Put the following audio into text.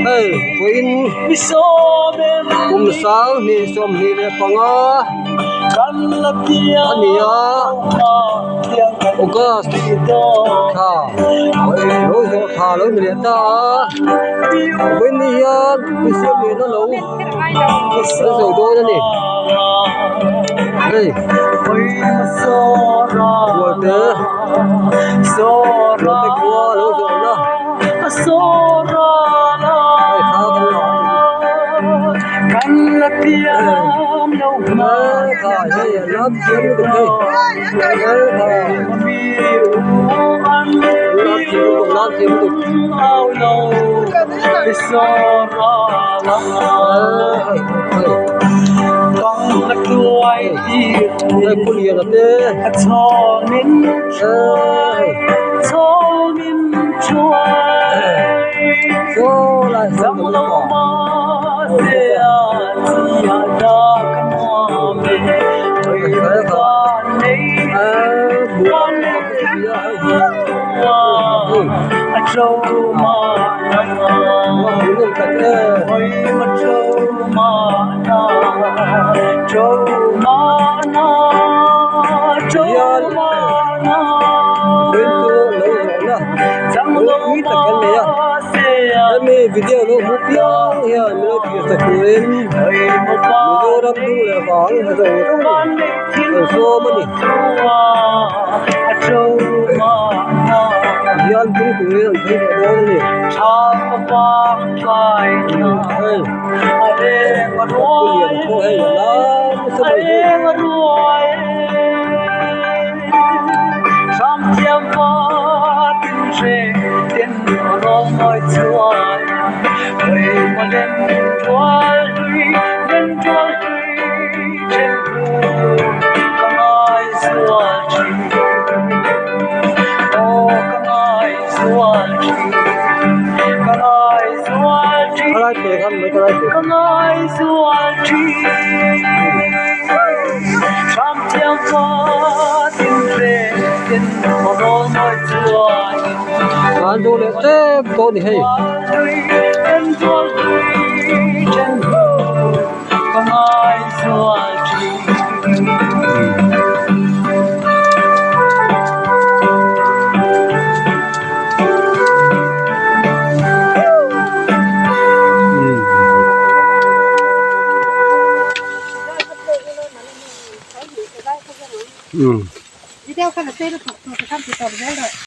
Hei vawiin kum 2025 a ni a August thla lo zawh thla lo ni leh ta a vawiin ni hian mihring lian a lo an zo dawn a ni hei Bualte Bualte khua lo zawh na hei thla kan la a ni hei hei a lam chiang lutuk hei hei kha lam chiang lutuk lam chiang lutuk. Hei pu Liana te hei saw lai sawn kan awm hemi video lo hmu piang hian min lo thlir ta turin Mizoram dung leh vang zawng zawng an sawm a ni. Hian dung turin an phei leh dawn a ni. Hei pu lian pawh hei a lar nasa mai hi. Khalai pe khan mai khalai pe khan. An duh leh tep tawh a ni hei.